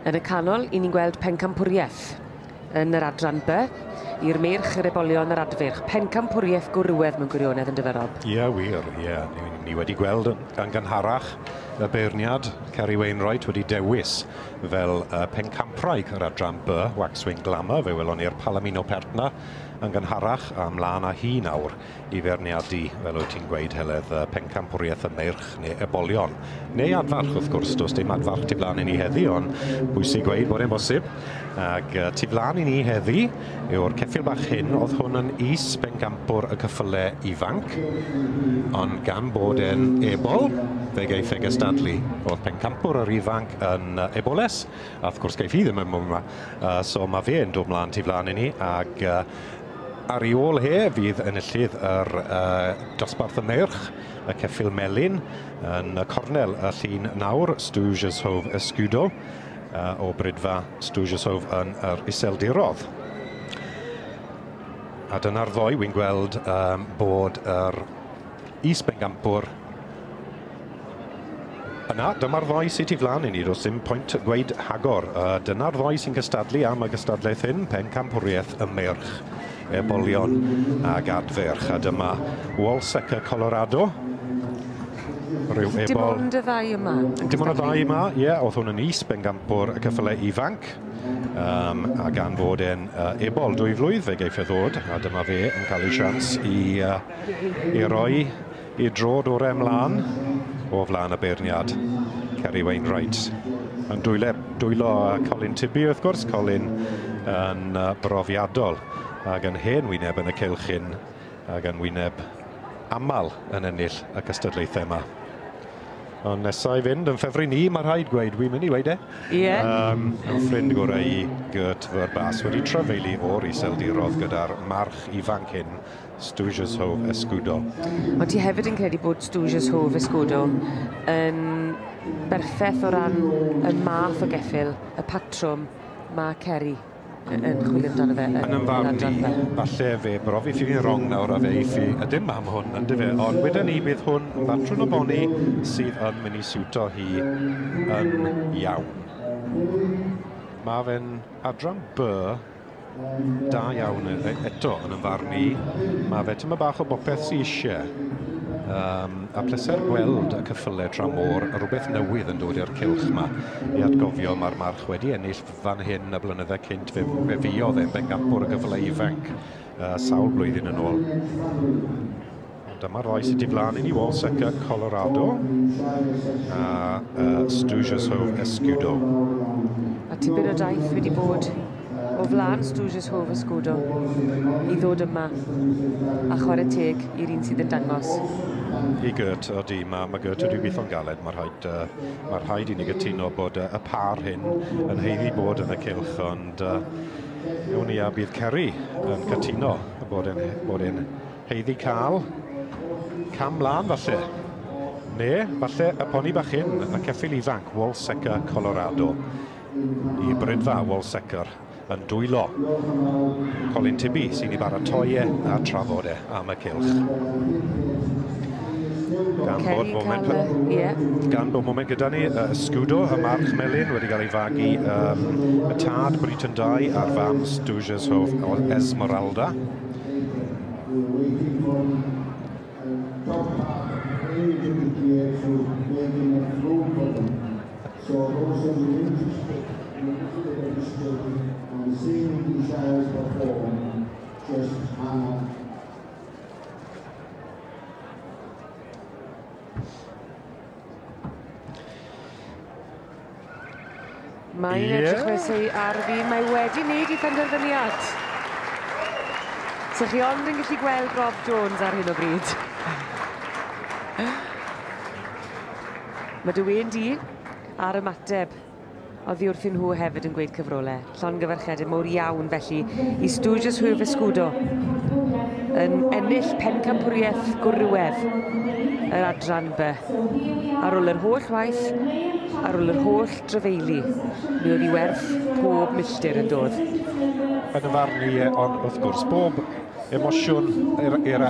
Yn y canol, i ni'n gweld pencampwriaeth yn yr adran B i'r meirch, yr ebolion, yr adfeirch. Pencampwriaeth gwrywedd mewn gwirionedd yn dyfe, Rob? Ie, wir, ie. Ni wedi gweld yn gynharach y beirniad, Kerry Wainwright, wedi dewis fel pencampwraig yr adran B, Waxwing Glamour. Fe welon ni'r Palomino Pertna yn gynharach, a mlaen â hi nawr i feirniadu, fel wyt ti'n gweud, Heledd, pencampwriaeth y meirch neu ebolion. Neu adfarch, wrth gwrs, does dim adfarch tu flaen i ni heddi, ond bwysig gweud bod e'n bosib. Ac tu flaen i ni heddi yw'r ceffyl bach hyn, oedd hwn yn is-bencampwr y ceffyle ifanc, ond gan bod e'n ebol, fe geiff e gystadlu. Oedd pencampwr yr ifanc yn eboles, a wrth gwrs geiff hi ddim yn yma, so mae fe'n dod mlaen tu flaen i ni, ac ar ei ôl he fydd enillydd yr dosbarth y meirch, y ceffyl melyn, yn y cornel y llun nawr, Stoojeshove Escudo, o Bridfa Stoojeshove yn yr Iseldirodd. A dyna'r ddoi, wy'n gweld bod yr is-bencampwr yna. Dyma'r ddoi sydd tu flaen i ni, does dim pwynt gweud hagor. Dyna'r ddoi sy'n cystadlu am y gystadlaeth hyn, pencampwriaeth y meirch, ebolion ag adferch. A dyma Walsecker Colorado. Rhyw Dim ebol. Ond y ddau yma. Dim ond y ddau yma, ie, oedd hwn yn is-bencampwr y ceffylau ifanc. A gan fod e'n ebol 2 flwydd, fe geiff e ddod, a dyma fe yn cael ei sians i roi i drod o'r ymlaen o flaen y beirniad, Kerry Wainwright. Yn dwylo Colin Tibby, wrth gwrs, Colin yn brofiadol ac yn hen wyneb yn y cylch hyn ac yn wyneb aml yn ennill y cystadlaethau yma. Ond nesaf i fynd yn ffefryn ni, mae rhaid gweud, wi'n mynd i weud e. Ie. Yn ffrind gorau i Gert Verbaas wedi trafeili o'r Iseldirodd gyda'r march ifanc hyn, Stoojeshove Escudo. Ond ti hefyd yn credu bod Stoojeshove Escudo yn berffaith o ran y math o geffyl, y patrwm mae Kerry yn chwilio amdano fe Yn ymfarn yn i, adran B. falle fe brofi fi wrong nawr a fe eiff i y dim am hwn, yndyfe? Ond wedyn ni bydd hwn yn batrwm o boni sydd yn mynd i siwto hi yn iawn. Mae fe'n adran B da iawn eto yn ymfarn i. Mae fe tyma bach o bopeth sydd eisiau. A pleser gweld y ceffylau tramor, rhywbeth newydd yn dod i'r cylch yma i atgofio mae'r march wedi ennill fan hyn y blynydde cynt, fe fuodd e'n bencampwr y ceffylau ifanc sawl blwyddyn yn ôl. Ond dyma'r ddoi sydd tu flaen i ni, Walsecker Colorado a Stoojeshove Escudo. A tipyn o daith wedi bod o flaen Stoojeshove Escudo i ddod yma a chwarae teg i'r un sydd yn dangos. I Gert, odi, mae Gert wedi gweithio'n galed. Mae rhaid i ni gytuno bod y par hyn yn haeddu bod yn y cylch, ond ewn ni a bydd Kerry yn cytuno bod e'n haeddu cael cam mlaen falle. Ne, falle y poni bach hyn, y ceffyl ifanc, Walsecker Colorado. I Bridfa Walsecker yn dwylo Colin Tibby sy'n ei baratoi e a trafod e am y cylch. Gan bod Kerry moment cael y, ie. Gan bod moment gyda ni, Escudo, y march melyn, wedi cael ei fagu, y tad Briton 2 a'r fam Stoojeshove Esmeralda. Mae'n edrych fel sy ar fi, mae wedi wneud ei phenderfyniad. So chi ond yn gallu gweld Rob Jones ar hyn o bryd. Mae dy wen di ar ymateb oddi wrthyn nhw hefyd yn gweud cyfrolau. Llongyfarchiadau mawr iawn felly i Stoojeshove Escudo yn ennill pencampwriaeth gwrywedd yr adran B. Ar ôl yr holl waith, ar ôl yr holl drafeili, mi oedd hi werth pob milltir yn dod. Yn y farn i, ond wrth gwrs, bob emosiwn i'r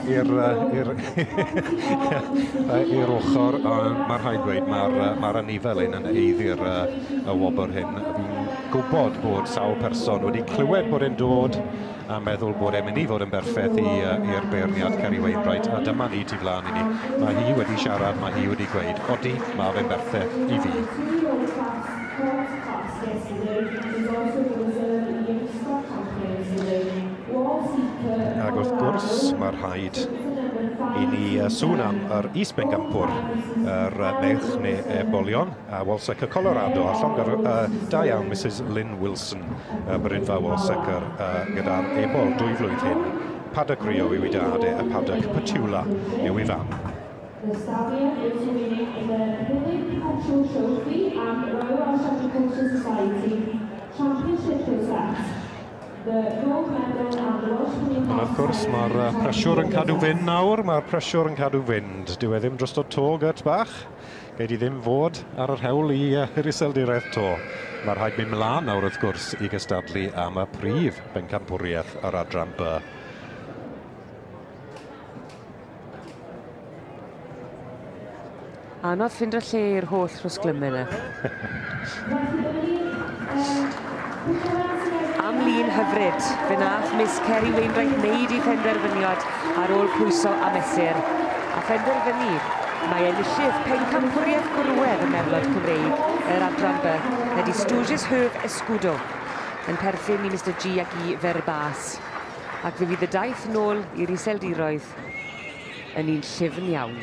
ochr, ond mae rhaid dweud, mae'r anifail hyn yn haeddu'r y wobr hyn. Fi'n gwybod bod sawl person wedi clywed bod e'n dod a meddwl bod e'n mynd i fod yn berffaith i'r beirniad Kerry Wainwright, a dyma ni tu flaen i ni. Mae hi wedi siarad, mae hi wedi gweud, odi, mae fe'n berffaith i fi. Ac wrth gwrs, mae rhaid i ni sŵn am yr is-bencampwr, yr merch neu ebolion, a Walsecker Colorado, a llongar da iawn Mrs Lynn Wilson, Brynfa Walsecker, gyda'r ebol 2 flwydd hyn. Paddock Rio yw ei dad e, a Paddock Petula yw ei fam. The stallion is winning the Billy Petrol Trophy and Royal Welsh Agricultural Society Championship Rosette. Ond wrth gwrs, mae'r presiwr yn cadw fynd nawr, mae'r presiwr yn cadw fynd. Dyw e ddim drosto to, Gert bach. Gei di ddim fod ar yr hewl i'r Iseldiroedd to. Mae rhaid mynd mlaen nawr wrth gwrs i gystadlu am y prif bencampwriaeth yr adran B. Anodd ffindo lle i'r holl rhosglymau yna. Am lun hyfryd, fe nath Miss Kerry Wainwright wneud ei phenderfyniad ar ôl pwyso a mesur. A phenderfynu, mae enillydd pencampwriaeth gwrywedd y merlod Cymreig, yr adran B, ydy Stooges Herve Escudo, yn perthyn i Mr G ac i Verbas. Ac fe fydd y daith nôl i'r Iseldiroedd yn un llyfn iawn.